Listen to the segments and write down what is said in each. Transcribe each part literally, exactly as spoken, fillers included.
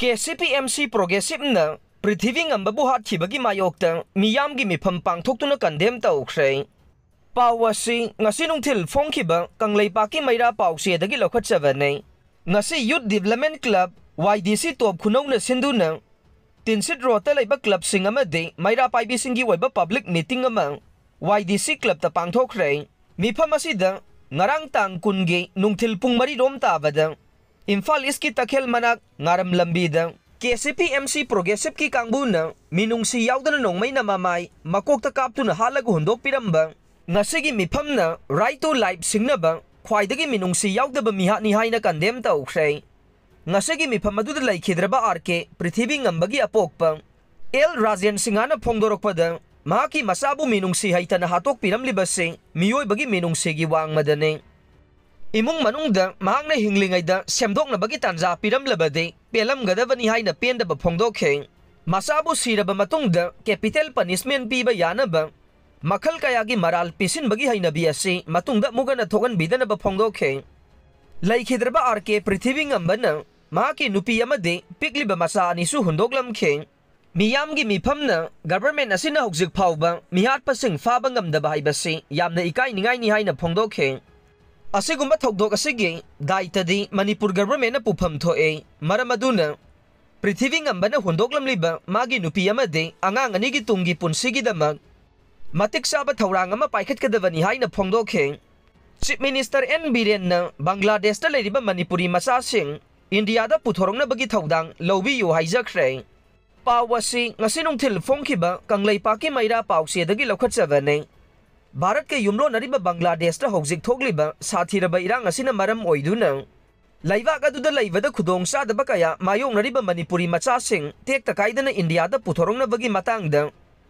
K C P M C ꯄ꯭ꯔꯣꯒ꯭ꯔꯦꯁꯤꯞꯅ ꯄ꯭ꯔꯤꯊꯤꯕꯤ ꯉꯝꯕꯕꯨ ꯍꯥꯠꯈꯤꯕꯒꯤ ꯃꯥꯌꯣꯛꯇ ꯃꯤꯌꯥꯝꯒꯤ ꯃꯤꯐꯝ ꯄꯥꯡꯊꯣꯛꯇꯨꯅ ꯀꯟꯗꯦꯝ ꯇꯧꯈ꯭ꯔꯦ꯫ ꯄꯥꯎ ꯑꯁꯤ ꯉꯁꯤ ꯅꯨꯡꯊꯤꯜ ꯐꯣꯡꯈꯤꯕ ꯀꯪꯂꯩꯄꯥꯛꯀꯤ ꯃꯩꯔꯥ ꯄꯥꯎꯆꯦꯗꯒꯤ ꯂꯧꯈꯠꯆꯕꯅꯤ꯫ ꯉꯁꯤ ꯌꯨꯠ ꯗꯤꯕꯂꯞꯃꯦꯟ ꯀ꯭ꯂꯕ, ꯋꯥꯏ ꯗꯤ ꯁꯤ ꯇꯣꯞ ꯈꯨꯅꯧꯅ ꯁꯤꯟꯗꯨꯅ ꯇꯤꯟꯁꯤꯠ ꯔꯣꯗꯇ ꯂꯩꯕ ꯀ꯭ꯂꯕꯁꯤꯡ ꯑꯃꯗꯤ ꯃꯩꯔꯥ ꯄꯥꯏꯕꯤꯁꯤꯡꯒꯤ ꯑꯣꯏꯕ ꯄꯕ꯭ꯂꯤꯛ ꯃꯤꯇꯤꯡ ꯑꯃ ꯋꯥꯏ ꯗꯤ ꯁꯤ ꯀ꯭ꯂꯕꯇ ꯄꯥꯡꯊꯣꯛꯈ꯭ꯔꯦ꯫ ꯃꯤꯐꯝ ꯑꯁꯤꯗ ꯉꯔꯥꯡ ꯇꯥꯡ ꯀꯨꯟꯒꯤ ꯅꯨꯡꯊꯤꯜ ꯄꯨꯡ ꯃꯔꯤ ꯔꯣꯝ ꯇꯥꯕꯗ ꯏꯝꯐꯥꯜ ꯏꯁꯀꯤ ꯇꯈꯦꯜ ꯃꯅꯥꯛ ꯉꯥꯔꯝ ꯂꯝꯕꯤꯗ K C P M C ꯄ꯭ꯔꯣꯒ꯭ꯔꯦꯁꯤꯞꯀꯤ ꯀꯥꯡꯕꯨꯅ ꯃꯤꯅꯨꯡꯁꯤ ꯌꯥꯎꯗꯅ ꯅꯣꯡꯃꯩꯅ ꯃꯃꯥꯏ ꯃꯀꯣꯛꯇ ꯀꯥꯞꯇꯨꯅ ꯍꯥꯠꯂꯒ ꯍꯨꯟꯗꯣꯛꯄꯤꯔꯝꯕ ꯉꯁꯤꯒꯤ ꯃꯤꯐꯝꯅ Right to Life ꯁꯤꯡꯅꯕ ꯈ꯭ꯋꯥꯏꯗꯒꯤ ꯃꯤꯅꯨꯡꯁꯤ ꯌꯥꯎꯗꯕ ꯃꯤꯍꯥꯠꯅꯤ ꯍꯥꯏꯅ ꯀꯟꯗꯦꯝ ꯇꯧꯈ꯭ꯔꯦ꯫ ꯉꯁꯤꯒꯤ ꯃꯤꯐꯝ ꯑꯗꯨꯗ ꯂꯩꯈꯤꯗ꯭ꯔꯕ ꯑꯥꯔ ꯀꯦ ꯄ꯭ꯔꯤꯊꯤꯕꯤ ꯉꯝꯕꯒꯤ ꯑꯄꯣꯛꯄ ꯑꯦꯜ ꯔꯥꯖꯦꯟ ꯁꯤꯡꯍꯅ ꯐꯣꯡꯗꯣꯔꯛꯄꯗ, ꯃꯍꯥꯛꯀꯤ ꯃꯆꯥꯕꯨ ꯃꯤꯅꯨꯡꯁꯤ ꯍꯩꯇꯅ ꯍꯥꯠꯇꯣꯛꯄꯤꯔꯝꯂꯤꯕꯁꯤ ꯃꯤꯑꯣꯏꯕꯒꯤ ꯃꯤꯅꯨꯡꯁꯤꯒꯤ ꯋꯥꯡꯃꯗꯅꯤ꯫ ꯏꯃꯨꯡ ꯃꯅꯨꯡꯗ ꯃꯍꯥꯛꯅ ꯍꯤꯡꯂꯤꯉꯩꯗ ꯁꯦꯝꯗꯣꯛꯅꯕꯒꯤ ꯇꯥꯟꯖꯥ ꯄꯤꯔꯝꯂꯕꯗꯤ ꯄꯦꯜꯂꯝꯒꯗꯕꯅꯤ ꯍꯥꯏꯅ ꯄꯦꯟꯗꯕ ꯐꯣꯡꯗꯣꯛꯈꯤ꯫ ꯃꯆꯥꯕꯨ ꯁꯤꯔꯕ ꯃꯇꯨꯡꯗ ꯀꯦꯄꯤꯇꯦꯜ ꯄꯅꯤꯁꯃꯦꯟ ꯄꯤꯕ ꯌꯥꯅꯕ ꯃꯈꯜ ꯀꯌꯥꯒꯤ ꯃꯔꯥꯜ ꯄꯤꯁꯤꯟꯕꯒꯤ ꯍꯩꯅꯕꯤ ꯑꯁꯤ ꯃꯇꯨꯡꯗ ꯑꯃꯨꯛ ꯍꯟꯅ ꯊꯣꯛꯍꯟꯕꯤꯗꯅꯕ ꯐꯣꯡꯗꯣꯛꯈꯤ꯫ ꯂꯩꯈꯤꯗ꯭ꯔꯕ ꯑꯥꯔ ꯀꯦ ꯄ꯭ꯔꯤꯊꯤꯕꯤ ꯉꯝꯕꯅ ꯃꯍꯥꯛꯀꯤ ꯅꯨꯄꯤ ꯑꯃꯗꯤ ꯄꯤꯛꯂꯤꯕ ꯃꯆꯥ ꯑꯅꯤꯁꯨ ꯍꯨꯟꯗꯣꯛꯂꯝꯈꯤ꯫ ꯃꯤꯌꯥꯝꯒꯤ ꯃꯤꯐꯝꯅ ꯒꯚꯔꯟꯃꯦꯟꯠ ꯑꯁꯤꯅ ꯍꯧꯖꯤꯛ ꯐꯥꯎꯕ ꯃꯤꯍꯥꯠꯄꯁꯤꯡ ꯐꯥꯕ ꯉꯝꯗꯕ ꯍꯥꯏꯕꯁꯤ ꯌꯥꯝꯅ ꯏꯀꯥꯏꯅꯤꯡꯉꯥꯏꯅꯤ ꯍꯥꯏꯅ ꯐꯣꯡꯗꯣꯛꯈꯤ꯫ ꯑꯁꯤꯒꯨꯝꯕ ꯊꯧꯗꯣꯛ ꯑꯁꯤꯒꯤ ꯗꯥꯏꯇꯗꯤ ꯃꯅꯤꯄꯨꯔ ꯒꯚꯔꯟꯃꯦꯟꯠꯅ ꯄꯨꯐꯝ ꯊꯣꯛꯏ꯫ ꯃꯔꯝ ꯑꯗꯨꯅ ꯄ꯭ꯔꯤꯊꯤꯕꯤ ꯉꯝꯕꯅ ꯍꯨꯟꯗꯣꯛꯂꯝꯂꯤꯕ ꯃꯥꯒꯤ ꯅꯨꯄꯤ ꯑꯃꯗꯤ ꯑꯉꯥꯡ ꯑꯅꯤꯒꯤ ꯇꯨꯡꯒꯤ ꯄꯨꯟꯁꯤꯒꯤꯗꯃꯛ ꯃꯇꯤꯛ ꯆꯥꯕ ꯊꯧꯔꯥꯡ ꯑꯃ ꯄꯥꯏꯈꯠꯀꯗꯕꯅꯤ ꯍꯥꯏꯅ ꯐꯣꯡꯗꯣꯛꯈꯤ꯫ ꯆꯤꯐ ꯃꯤꯅꯤꯁꯇꯔ ꯑꯦꯟ ꯕꯤꯔꯦꯟꯅ ꯕꯪꯒ꯭ꯂꯥꯗꯦꯁꯇ ꯂꯩꯔꯤꯕ ꯃꯅꯤꯄꯨꯔꯤ ꯃꯆꯥꯁꯤꯡ ꯏꯟꯗꯤꯌꯥꯗ ꯄꯨꯊꯣꯔꯛꯅꯕꯒꯤ ꯊꯧꯗꯥꯡ ꯂꯧꯕꯤꯌꯨ ꯍꯥꯏꯖꯈ꯭ꯔꯦ꯫ ꯄꯥꯎ ꯑꯁꯤ ꯉꯁꯤ ꯅꯨꯡꯊꯤꯜ ꯐꯣꯡꯈꯤꯕ ꯀꯪꯂꯩꯄꯥꯛꯀꯤ ꯃꯩꯔꯥ ꯄꯥꯎꯆꯦꯗꯒꯤ ꯂꯧꯈꯠꯆꯕꯅꯤ꯫ ꯚꯥꯔꯠꯀ ꯌꯨꯝꯂꯣꯟꯅꯔꯤꯕ ꯕꯪꯒ꯭ꯂꯥꯗꯦꯁꯇ ꯍꯧꯖꯤꯛ ꯊꯣꯛꯂꯤꯕ ꯁꯥꯊꯤꯔꯕ ꯏꯔꯥꯡ ꯑꯁꯤꯅ ꯃꯔꯝ ꯑꯣꯏꯗꯨꯅ ꯂꯩꯕꯥꯛ ꯑꯗꯨꯗ ꯂꯩꯕꯗ ꯈꯨꯗꯣꯡꯆꯥꯗꯕ ꯀꯌꯥ ꯃꯥꯌꯣꯛꯅꯔꯤꯕ ꯃꯅꯤꯄꯨꯔꯤ ꯃꯆꯥꯁꯤꯡ ꯇꯦꯛꯇ ꯀꯥꯏꯗꯅ ꯏꯟꯗꯤꯌꯥꯗ ꯄꯨꯊꯣꯔꯛꯅꯕꯒꯤ ꯃꯇꯥꯡꯗ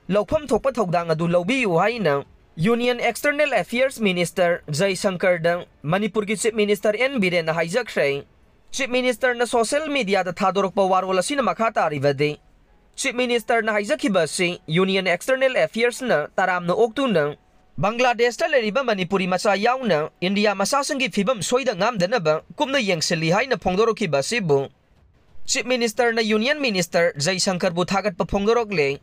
ꯂꯧꯐꯝ ꯊꯣꯛꯄ ꯊꯧꯗꯥꯡ ꯑꯗꯨ ꯂꯧꯕꯤꯌꯨ ꯍꯥꯏꯅ ꯌꯨꯅꯤꯌꯟ ꯑꯦꯛꯁꯇꯔꯅꯦꯜ ꯑꯦꯐꯤꯌꯔꯁ ꯃꯤꯅꯤꯁꯇꯔ ꯖꯌꯁꯪꯀꯔꯗ ꯃꯅꯤꯄꯨꯔꯒꯤ ꯆꯤꯐ ꯃꯤꯅꯤꯁꯇꯔ ꯑꯦꯟ ꯕꯤꯔꯦꯟꯅ ꯍꯥꯏꯖꯈ꯭ꯔꯦ꯫ ꯆꯤꯐ ꯃꯤꯅꯤꯁꯇꯔꯅ ꯁꯣꯁꯤꯌꯦꯜ ꯃꯤꯗꯤꯌꯥꯗ ꯊꯥꯗꯣꯔꯛꯄ ꯋꯥꯔꯣꯜ ꯑꯁꯤꯅ ꯃꯈꯥ ꯇꯥꯔꯤꯕꯗꯤ, ꯆꯤꯐ ꯃꯤꯅꯤꯁꯇꯔꯅ ꯍꯥꯏꯖꯈꯤꯕ ꯑꯁꯤ ꯌꯨꯅꯤꯌꯟ ꯑꯦꯛꯁꯇꯔꯅꯦꯜ ꯑꯦꯐꯤꯌꯔꯁꯅ ꯇꯔꯥꯝꯅ ꯑꯣꯛꯇꯨꯅ ꯕꯪꯒ꯭ꯂꯥꯗꯦꯁꯇ ꯂꯩꯔꯤꯕ ꯃꯅꯤꯄꯨꯔꯤ ꯃꯆꯥ ꯌꯥꯎꯅ ꯏꯟꯗꯤꯌꯥ ꯃꯆꯥꯁꯤꯡꯒꯤ ꯐꯤꯕꯝ ꯁꯣꯏꯗ ꯉꯥꯝꯗꯅꯕ ꯀꯨꯞꯅ ꯌꯦꯡꯁꯤꯜꯂꯤ ꯍꯥꯏꯅ ꯐꯣꯡꯗꯣꯔꯛꯈꯤꯕ ꯑꯁꯤꯕꯨ Chief Ministerꯅ Union Minister ꯖꯩꯁꯪꯀꯔꯕꯨ ꯊꯥꯒꯠꯄ ꯐꯣꯡꯗꯣꯔꯛꯂꯦ꯫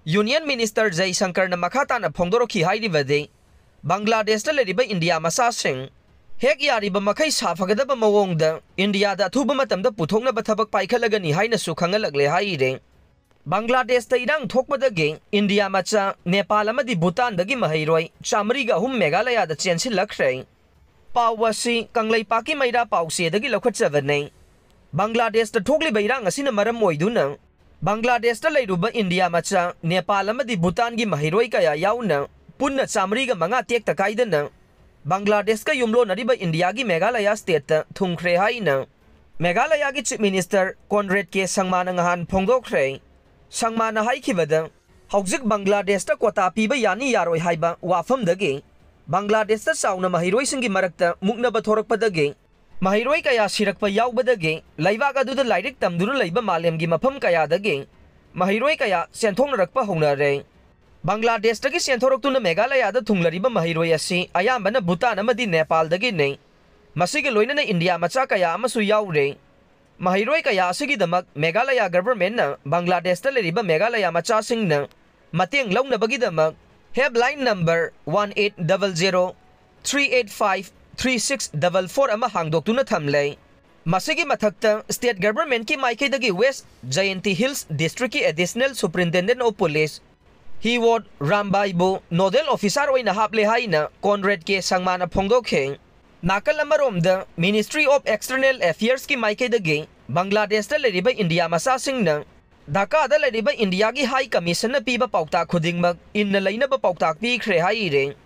Union Minister ꯖꯩꯁꯪꯀꯔꯅ ꯃꯈꯥ ꯇꯥꯅ ꯐꯣꯡꯗꯣꯔꯛꯈꯤ ꯍꯥꯏꯔꯤꯕꯗꯤ, ꯕꯪꯒ꯭ꯂꯥꯗꯦꯁꯇ ꯂꯩꯔꯤꯕ ꯏꯟꯗꯤꯌꯥ ꯃꯆꯥꯁꯤꯡ ꯍꯦꯛ ꯌꯥꯔꯤꯕ ꯃꯈꯩ ꯁꯥꯐꯒꯗꯕ ꯃꯑꯣꯡꯗ ꯏꯟꯗꯤꯌꯥꯗ ꯑꯊꯨꯕ ꯃꯇꯝꯗ ꯄꯨꯊꯣꯛꯅꯕ ꯊꯕꯛ ꯄꯥꯏꯈꯠꯂꯒꯅꯤ ꯍꯥꯏꯅꯁꯨ ꯈꯪꯍꯜꯂꯛꯂꯦ ꯍꯥꯏꯔꯦ꯫ ꯕꯪꯒ꯭ꯂꯥꯗꯦꯁꯇ ꯏꯔꯥꯡ ꯊꯣꯛꯄꯗꯒꯤ ꯏꯟꯗꯤꯌꯥ ꯃꯆꯥ ꯅꯦꯄꯥꯜ ꯑꯃꯗꯤ ꯚꯨꯇꯥꯟꯗꯒꯤ ꯃꯍꯩꯔꯣꯏ ꯆꯥꯃꯔꯤꯒ ꯑꯍꯨꯝ ꯃꯦꯘꯥꯂꯌꯥꯗ ꯆꯦꯟꯁꯤꯜꯂꯛꯈ꯭ꯔꯦ꯫ ꯄꯥꯎ ꯑꯁꯤ ꯀꯪꯂꯩꯄꯥꯛꯀꯤ ꯃꯩꯔꯥ ꯄꯥꯎꯆꯦꯗꯒꯤ ꯂꯧꯈꯠꯆꯕꯅꯤ꯫ ꯕꯪꯒ꯭ꯂꯥꯗꯦꯁꯇ ꯊꯣꯛꯂꯤꯕ ꯏꯔꯥꯡ ꯑꯁꯤꯅ ꯃꯔꯝ ꯑꯣꯏꯗꯨꯅ ꯕꯪꯒ꯭ꯂꯥꯗꯦꯁꯇ ꯂꯩꯔꯨꯕ ꯏꯟꯗꯤꯌꯥ ꯃꯆꯥ ꯅꯦꯄꯥꯜ ꯑꯃꯗꯤ ꯚꯨꯇꯥꯟꯒꯤ ꯃꯍꯩꯔꯣꯏ ꯀꯌꯥ ꯌꯥꯎꯅ ꯄꯨꯟꯅ ꯆꯥꯃꯔꯤꯒ ꯃꯉꯥ ꯇꯦꯛꯇ ꯀꯥꯏꯗꯅ ꯕꯪꯒ꯭ꯂꯥꯗꯦꯁꯀ ꯌꯨꯝꯂꯣꯟꯅꯔꯤꯕ ꯏꯟꯗꯤꯌꯥꯒꯤ ꯃꯦꯘꯥꯂꯌꯥ ꯁ꯭ꯇꯦꯠꯇ ꯊꯨꯡꯈ꯭ꯔꯦ ꯍꯥꯏꯅ ꯃꯦꯘꯥꯂꯌꯥꯒꯤ ꯆꯤꯐ ꯃꯤꯅꯤꯁꯇꯔ ꯀꯣꯟꯔꯦꯗ ꯀꯦ ꯁꯪꯃꯥꯅ ꯉꯍꯥꯟ ꯐꯣꯡꯗꯣꯛꯈ꯭ꯔꯦ꯫ ꯁꯪꯃꯥꯅ ꯍꯥꯏꯈꯤꯕꯗ, ꯍꯧꯖꯤꯛ ꯕꯪꯒ꯭ꯂꯥꯗꯦꯁꯇ ꯀꯣꯇꯥ ꯄꯤꯕ ꯌꯥꯅꯤ ꯌꯥꯔꯣꯏ ꯍꯥꯏꯕ ꯋꯥꯐꯝꯗꯒꯤ ꯕꯪꯒ꯭ꯂꯥꯗꯦꯁꯇ ꯆꯥꯎꯅ ꯃꯍꯩꯔꯣꯏꯁꯤꯡꯒꯤ ꯃꯔꯛꯇ ꯃꯨꯛꯅꯕ ꯊꯣꯔꯛꯄꯗꯒꯤ ꯃꯍꯩꯔꯣꯏ ꯀꯌꯥ ꯁꯤꯔꯛꯄ ꯌꯥꯎꯕꯗꯒꯤ ꯂꯩꯕꯥꯛ ꯑꯗꯨꯗ ꯂꯥꯏꯔꯤꯛ ꯇꯝꯗꯨꯅ ꯂꯩꯕ ꯃꯥꯂꯦꯝꯒꯤ ꯃꯐꯝ ꯀꯌꯥꯗꯒꯤ ꯃꯍꯩꯔꯣꯏ ꯀꯌꯥ ꯆꯦꯟꯊꯣꯛꯅꯔꯛꯄ ꯍꯧꯅꯔꯦ꯫ ꯕꯪꯒ꯭ꯂꯥꯗꯦꯁꯇꯒꯤ ꯆꯦꯟꯊꯣꯔꯛꯇꯨꯅ ꯃꯦꯘꯥꯂꯌꯥꯗ ꯊꯨꯡꯂꯔꯤꯕ ꯃꯍꯩꯔꯣꯏ ꯑꯁꯤ ꯑꯌꯥꯝꯕꯅ ꯚꯨꯇꯥꯟ ꯑꯃꯗꯤ ꯅꯦꯄꯥꯜꯗꯒꯤꯅꯤ꯫ ꯃꯁꯤꯒ ꯂꯣꯏꯅꯅ ꯏꯟꯗꯤꯌꯥ ꯃꯆꯥ ꯀꯌꯥ ꯑꯃꯁꯨ ꯌꯥꯎꯔꯦ꯫ ꯃꯍꯩꯔꯣꯏ ꯀꯌꯥ ꯑꯁꯤꯒꯤꯗꯃꯛ ꯃꯦꯘꯥꯂꯌꯥ ꯒꯚꯔꯟꯃꯦꯟꯠꯅ ꯕꯪꯒ꯭ꯂꯥꯗꯦꯁꯇ ꯂꯩꯔꯤꯕ ꯃꯦꯘꯥꯂꯌꯥ ꯃꯆꯥꯁꯤꯡꯅ ꯃꯇꯦꯡ ꯂꯧꯅꯕꯒꯤꯗꯃꯛ helpline number one eight double zero three eight five three six double four ꯑꯃ ꯍꯥꯡꯗꯣꯛꯇꯨꯅ ꯊꯝꯂꯦ꯫ ꯃꯁꯤꯒꯤ ꯃꯊꯛꯇ ꯁ꯭ꯇꯦꯠ ꯒꯚꯔꯟꯃꯦꯟꯠꯀꯤ ꯃꯥꯏꯀꯩꯗꯒꯤ ꯋꯦꯁ ꯖꯌꯦꯟꯇꯤ ꯍꯤꯜꯁ ꯗꯤꯁꯇ꯭ꯔꯤꯛꯀꯤ ꯑꯦꯗꯤꯁꯅꯦꯜ ꯁꯨꯄꯔꯤꯟꯇꯦꯟꯗꯦꯟꯠ ꯑꯣꯐ ꯄꯨꯂꯤꯁ ꯍꯤꯋꯣꯠ ꯔꯥꯝꯕꯥꯏꯕꯨ ꯅꯣꯗꯦꯜ ꯑꯣꯐꯤꯁꯥꯔ ꯑꯣꯏꯅ ꯍꯥꯞꯂꯦ ꯍꯥꯏꯅ ꯀꯣꯟꯔꯦꯗ ꯀꯦ ꯁꯪꯃꯥꯅ ꯐꯣꯡꯗꯣꯛꯈꯤ꯫ ꯅꯥꯀꯜ ꯑꯃꯔꯣꯝꯗ, ꯃꯤꯅꯤꯁꯇ꯭ꯔꯤ ꯑꯣꯐ ꯑꯦꯛꯁꯇꯔꯅꯦꯜ ꯑꯦꯐꯤꯌꯔꯁꯀꯤ ꯃꯥꯏꯀꯩꯗꯒꯤ ꯕꯪꯒ꯭ꯂꯥꯗꯦꯁꯇ ꯂꯩꯔꯤꯕ ꯏꯟꯗꯤꯌꯥ ꯃꯆꯥꯁꯤꯡꯅ ꯙꯥꯀꯥꯗ ꯂꯩꯔꯤꯕ ꯏꯟꯗꯤꯌꯥꯒꯤ ꯍꯥꯏ ꯀꯃꯤꯁꯟꯅ ꯄꯤꯕ ꯄꯥꯎꯇꯥꯛ ꯈꯨꯗꯤꯡꯃꯛ ꯏꯟꯅ ꯂꯩꯅꯕ ꯄꯥꯎꯇꯥꯛ ꯄꯤꯈ꯭ꯔꯦ ꯍꯥꯏꯔꯦ꯫